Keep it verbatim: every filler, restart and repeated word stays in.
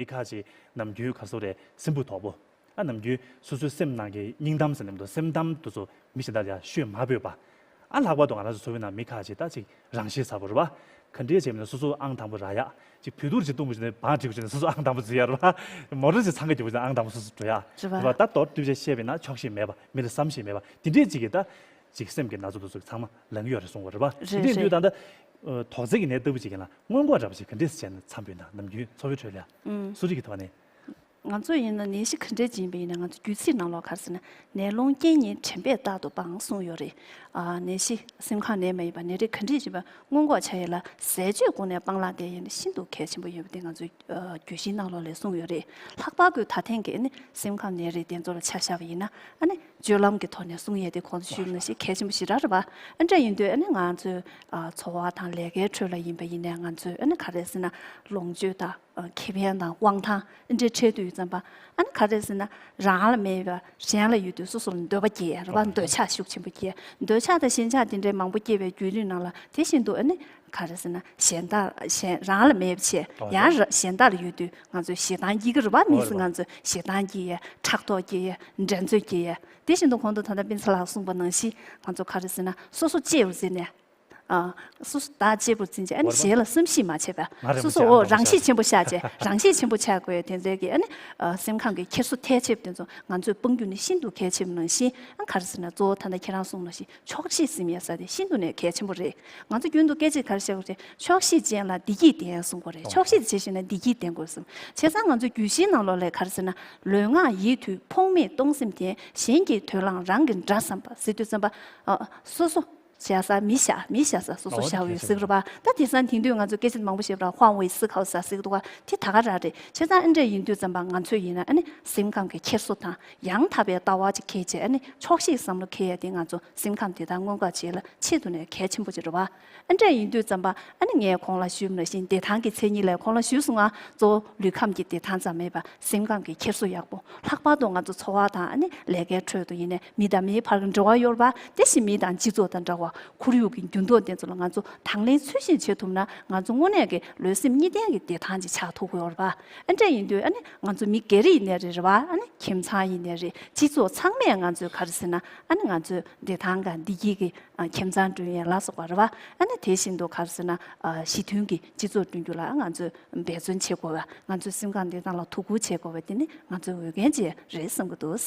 མི་ཁ་ཅིག་ནམ་རྒྱུན་ག་སོ་རེ་སེམས་པུ་དོག་པོ། ཨ་ནམ་རྒྱུན་སོ་སོའི་སེམས་ནང་གི་སྙིང་གཏམ་ཟེར་ནས་མི་འདུག་སེམས་གཏམ་དེ་ཚོ་མི་གཞན་དག་ལ་ཡང་ཤོད་མ་ཕོད་པ། ཨ་ལྷག་པར་དུ་ང་རང་ཚོ་ཚོ་བའི་ནང་མི་ཁ་ཅིག་ད་ཅིག་རང་ཤེད་ཚ་པོ་རེད་པ། ག་འདྲས་བྱས་མིན་ན་སོ་སོ་ཨང་དང་པོ་རག་ཡག་ཅིག་བོད་ཐུག་ཅིག་བཏུང་དགོས་བྱས་ནས་བང་སྒྲིག་དགོས་བྱས་ནས་སོ་སོ་ཨང་དང་པོ་འཛུལ་ཡག་རེད་པ། མོ་ཊ་ཅིག་འཚང་ཁ་རྒྱག་དགོས་བྱས་ནས་ཨང་དང་པོ་སོ་སོ་འགྲོ་ཡག་རེད་པ། ད་མདོར་བསྡུས་བྱས་བཤད་པ་ཡིན་ན་ཆོག་ཤེས་མེད་པ། མི་ལ་བསམ་ཤེས་མེད་པ་དེ་འདྲས་ཅིག་གིས་ད་ཅིག་སེམས་ཀྱི་ན་ཚ་དེ་ཚོ་ཚང་མ་ལངས་ཡོད་རེད་གསུང་བ་རེད་པ། རེད། དེ་འདྲས་རེད། དུས་ད་ལྟ་དོགས་སེལ་གྱི་ནད་ལྟ་བུ་ཅིག་ཡིན་ན་སྔོན་འགོག་འདྲ་པོ་ཅིག་ག་འདྲས་སེ་བྱས་ནས་འཚམ་པ་ཡིན་ན། ནམ་རྒྱུན་འཚོ་བའི་ཁྲོད་ལ་ཡང་གསོ་རིག་གི་ཐོག་ནས། ང་ཚོ་ཡིན་ན་ནད་གཞི་ག་འདྲས་ཅིག་ཡིན་པ་ཡིན་ན་ང་ཚོ་རྒྱུད་ཚིག་ནང་ལོགས་ག་རེ་ཟེར་ན། ནད་སློང་རྐྱེན་གཉིས་དྲན་པས་རྟག་ཏུ་སྤང་གསུངས་ཡོད་རེད། ཨ་ནད་གཞི་སེམས་ཁམས་ནད་མ་ཡིན་པ་ནད་རིགས་ག་འདྲས་ཡིན་པ་སྔོན་འགོག་བྱ་ཡས་ལ་ཟས་སྤྱོད་སྒོ་ནས་སྤང་བླང་དེ་ཡིན་ན་ཤིན་ཏུ་གལ་ཆེན་པོ་ཡོད་པ་དེ་ང་ཚོའི་ཨ་རྒྱུད་བཞིའི་ནང་ལོགས་ལ་གསུངས་ཡོད་རེད། ལྷག་པར་དུ་ད་ཐེངས་ཀྱི་ཨ་ནི་སེམས་ཁམས་ནད་རིགས་དེ་ཚོ་ལ་ཆ་བཞག་པ་ཡིན་ན་ཨ་ནི་སྤྱོད་ལམ་གྱི་ཐོག་ནས་གསུང་ཡས་དེ་གོང་དུ་ཞུས་པ་ནང་བཞིན་གལ་ཆེན་པོ་ཞེ་དྲག་རེད་པ། ཨ་འདྲ་ཡིན་དུས་ཨ་ནི་ང་ཚོའི་ཨ་འཚོ་བ་དང་ལས་ཀའི་ཁྲོད་ལ་ཡིན་པ་ཡིན་ནའི་ང་ཚོས་ཨ་ནི་ག་རེ་ཟེར་ན་ལོངས་སྤྱོད་དང་། ཁེ་ཕན་དང་དབང་ཐང་འདི་འདྲའི་འཕྲད་དུས་ཙམ་པ། ཨ་ནི་ག་རེ་ཟེར་ན། རང་ལ་མེད་པ་གཞན་ལ་ཡོད་དུས་སོ་སོ་ལ་འདོད་པ་སྐྱེ་ཡ་རེད་པ། འདོད་ཆགས་ཤུགས་ཆེན་པོ་སྐྱེ། འདོད་ཆགས་དང་ཞེན་ཆགས་འདི་འདྲའི་མང་པོ་སྐྱེ་བའི་བརྒྱུད་རིམ་ནང་ལ་དེ་བཞིན་དུ་ཨ་ནི་ག་རེ་ཟེར་ན། གཞན་དག་གཞན་རང་ལ་མེད་པ་བྱས་ཡང་ར་གཞན་དག་ལ་ཡོད་དུས་ང་ཚོས་ཞེ་སྡང་སྐྱེ་གི་རེད་པ། མི་སུ་ང་ཚོས་ཞེ་སྡང་སྐྱེ་ཡ། ཕྲག་དོག་སྐྱེ་ཡ། འགྲན་རྩོད་སྐྱེ་ཡ། དེ་བཞིན་དུ་གོང་དུ་ད་ལྟ་སྤེན་ཚེ་ལགས་གསུངས་པ་ནང་བཞིན་ང་ཚོ་ག་རེ་ཟེར་ན་སོ་སསོ་གཅེས་པར་འཛིན་ནས། ཨ། སོ་སོ་བདག་གཅེས་པར་འཛིན་བྱས་ཨ་ནི་གཞན་ལ་བསམ་ཤེས་མ་བྱས་པ། སོ་སོ་འོ་རང་ཤེད་ཆེན་པོ་ཤར་བྱས་རང་ཤེད་ཆེན་པོ་ཆགས་དགོས་དེ་འདྲའི་གི་ཨ་ནི་ཨ་སེམས་ཁམས་ཀྱི་འཁྱེར་སོ་ཐལ་ཆེན་པོ་དེ་ཚོ་ང་ཚོས་སྤང་རྒྱུ་ནི་ཤིན་ཏུ་གལ་ཆེན་པོ་ནང་བཞིན། ཨ་ག་རེ་ཟེར་ན་གཙོ་བོ་ད་ལྟ་ཁྱེད་རང་གསུངས་ནང་བཞིན་ཆོག་ཤེས་ཟེར་ཡས་ས་དེ་ཤིན་ཏུ་ནས་གལ་ཆེན་པོ་རེད། ང་ཚོ་རྒྱུན་དུ་སྐད་ཆ་ག་རེ་བཤད་དགོས་རེད། ཆོག་ཤེས་ཅན་ལ་བདེ་སྐྱིད་ལྡན་གསུང་དགོས་རེད། ཆོག་ཤེས་བྱེད་ཤེས་ན་བདེ་སྐྱིད་ལྡན་དགོས་གསུངས། བྱས་ཙང་ང་ཚོ་རྒྱུད་བཞིའི་ནང་ལོགས་ལ་ག་རེ་ཟེར་ན་ལུས་ངག་ཡིད་མཐུན་ཕུང་མེད་གཏོང་སེམས་ལྡན། གཞན་གྱི་དོན་བླངས་རང་གི་དགྲ་བསམ་པ་ཟེར་དུས་ཙམ་པ། ཨ་སོ་སོ། བཞག་ས་མི་བཞག་མི་བཞག་ས་སོ་སོ་བཞག་ཡོད་ཟེར་གི་རེད་པ། ད་དེང་སང་དེང་དུས་ང་ཚོ་སྐད་ཆ་མང་པོ་བཤད་པ་ར་ཧོང་ཝེ་སི་ཁའོ་ས་ཟེར་གི་འདུག་ག་དེ་ད་ག་རང་རེད། བྱས་ཙང་ཨ་འདྲ་ཡིན་དུས་ཙམ་པ་ང་ཚོ་ཡིན་ན་ཨ་ནི་སེམས་ཁམས་ཀྱི་འཁྱེར་སོ་དང་ཡང་དག་པའི་ལྟ་བ་ཅིག་འཁྱེར་བྱས་ཨ་ནི་ཆོག་ཤེས་བསམ་བློ་འཁྱེར་ཡ་དེ་ང་ཚོ་སེམས་ཁམས་དེ་དག་སྔོན་འགོག་བྱེད་ལ་ཆེད་དུ་ནས་གལ་ཆེན་པོ་ཅིག་རེད་པ། ཨ་འདྲ་ཡིན་དུས་ཙམ་པ་ཨ་ནི་ངས་གོང་ལ་ཞུས་པ་ནང་བཞིན་བདེ་ཐང་གི་མཚན་ཉིད་ལས་གོང་ལ་ཞུས་སོང་ང་། གཙོ་བོ་ལུས་ཁམས་ཀྱི་བདེ་ཐང་ཙམ་མེད་པ་སེམས་ཁམས་ཀྱི་འཁྱེར་སོ་ཡག་པོ། ལྷག་པར་དུ་ང་ཚོ་འཚོ་བ་དང་ཨ་ནི་ལས་ཀའི་ཁྲོད་དུ་ཡིན་ནའི་མི་དང་མིའི་བར་གྱི་འབྲེལ་བ་ཡོད་རེད་པ། དེ་བཞིན་མི་དང་སྤྱི་ཚོགས་དང་འདྲ་བ་ཁོར་ཡུག་གི་འགྱུར་ལྡོག་དེ་ཚོ་ལ་ང་ཚོ་དང་ལེན་ཚུལ་བཞིན་བྱེད་ཐུབ་ན་ང་ཚོ་དངོས་གནས་ཀྱི་ལུས་སེམས་གཉིས་ལྡན་གྱི་བདེ་ཐང་ཅིག་ཆགས་ཐུབ་ཀྱི་ཡོད་རེད་པ། ཨ་འདྲ་ཡིན་དུས་ཨ་ནི་ང་ཚོ་མི་སྒེར་ཡིན་ནའི་རེད་རེད་པ། ཨ་ནི་ཁྱིམ་ཚང་ཡིན་ནའི་རེད། སྤྱི་ཚོགས་ཚང་མས་ང་ཚོས་ག་རེ་ཟེར་ན་ཨ་ནི་ང་ཚོས་བདེ་ཐང་ག་བདེ་སྐྱིད་ཀྱི་ཨ་ཁྱིམ་ཚང་བསྐྲུན་ཡས་ལ་སོགས་པ་རེད་པ། ཨ་ནི་དེ་བཞིན་དུ་ག་རེ་ཟེར་ན་ཨ་ཞི་མཐུན་གྱི་སྤྱི་ཚོགས་བསྐྲུན་རྒྱུ་ལ་ང་ཚོས་འབད་བརྩོན་བྱེད་དགོས་པ། ང་ཚོའི་སེམས་ཁམས་བདེ་ཐང་ལ་དོ་ཁུར་བྱེད་དགོས་པ་དེ་ནི་ང་ཚོའི་འོས་འགན་ཅིག་རེད་བསམ་གྱི་འདུག